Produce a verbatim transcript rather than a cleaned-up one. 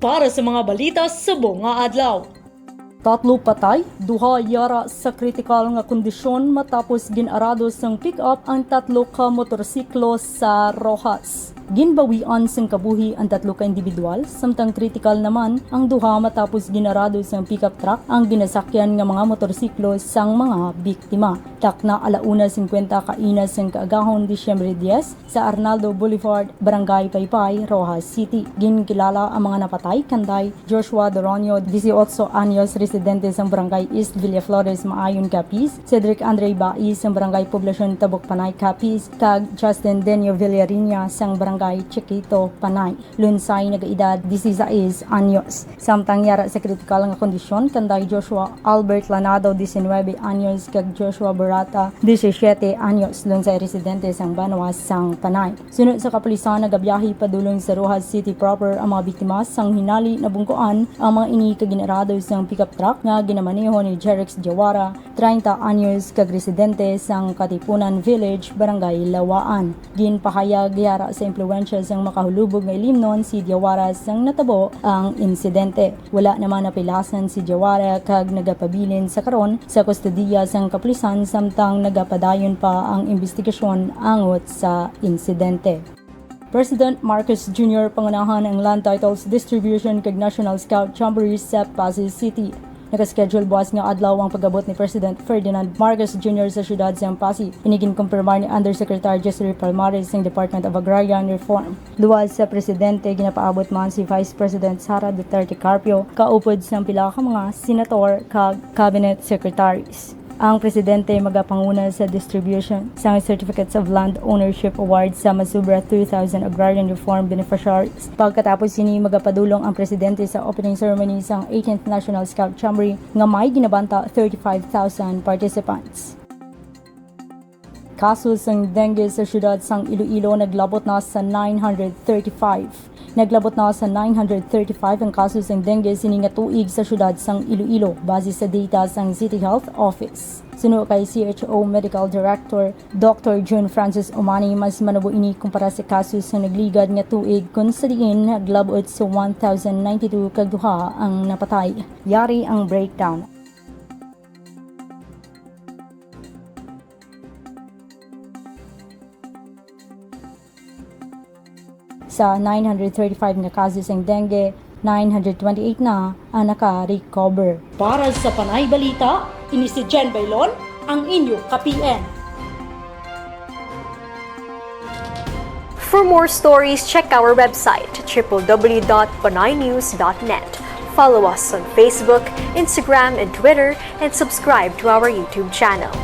Para sa mga balita subong nga adlaw. Tatlo patay, duha yara sa kritikal nga kondisyon matapos gin-arado sang pick-up ang tatlo ka motorsiklo sa Roxas. Ginbawian sang kabuhi ang tatlo ka individual, samtang kritikal naman ang duha matapos gin-arado sang pick-up truck ang ginasakyan nga mga motorsiklo sang mga biktima. Takna ala una singkwenta kaina sang kaagahon, Disyembre diyes, sa Arnaldo Boulevard, Barangay Paypay, Roxas City. Ginkilala ang mga napatay kanday Joshua Doronio, dieciocho anyos, residente sang Barangay East Villaflores, Maayon, Capiz, Cedric Andre Baiz sang Barangay Poblacion Tabok Panay, Capiz, kag Justin Denio Villariña sang Barangay Chiquito, Panay, Lunsay, nagaedad dieciséis anyos. Samtang yara sa kritikal nga kondisyon kanday Joshua Albert Lanado, diecinuebe anyos, kag Joshua Borata, diecisiete anyos, Lunsay, residente sang Banwa sang Panay. Suno sa kapulisan, nagabiyahe padulong sa Roxas City proper ang mga biktima sang hinali nabungkuan ang mga ini kag gin-arado sang pickup truck nga ginamaneho ni Jerex Diawara, treinta anyos, kag residente sang Katipunan Village, Barangay Lawaan. Ginpahayag yara sa impluwensya sang makahulubog nga ilimnon si Diawara sang natabo ang insidente. Wala naman napilasan si Diawara kag nagapabilin sa karon sa kustodiya sang kapulisan, samtang nagapadayon pa ang imbestigasyon angot sa insidente. President Marcos Junior pangunahan ang land titles distribution kag National Scout Jamboree sa Passi City. Naka-schedule buas nga adlaw ang pag-abot ni President Ferdinand Marcos Junior sa siyudad sang Passi. Ini ginkumpirmar ni Undersecretary Jezreel Palmares sang Department of Agrarian Reform. Luwas sa presidente, ginapaabot man si Vice President Sara Duterte Carpio, kaupod sang pila ka mga senator kag cabinet secretaries. Ang presidente magapanguna sa distribution sang Certificates of Land Ownership Awards sa Masubra two thousand Agrarian Reform Beneficiaries. Pagkatapos sini, magapadulong ang presidente sa opening ceremony sang eighteenth National Scout Jamboree nga may ginabanta thirty-five thousand participants. Kaso sang dengue sa siyudad sang Iloilo naglabot na sa nine hundred thirty-five. Naglabot na sa nine hundred thirty-five ang kaso sang dengue sini nga tuig sa siyudad sang Iloilo, base sa data sang City Health Office. Suno kay C H O Medical Director Doctor June Francis Omani, mas manabo ini kumpara sa kaso sa nagligad nga tuig, kun sa diin naglabot sa one thousand ninety-two kag duha ang napatay. Yari ang breakdown. Sa nine hundred thirty-five nga kaso sang dengue, nine hundred twenty-eight na ang naka-recover. Para sa Panay Balita, ini si Jen Bailon, ang inyo ka-P N. For more stories, check our website, triple W dot panaynews dot net. Follow us on Facebook, Instagram, and Twitter, and subscribe to our YouTube channel.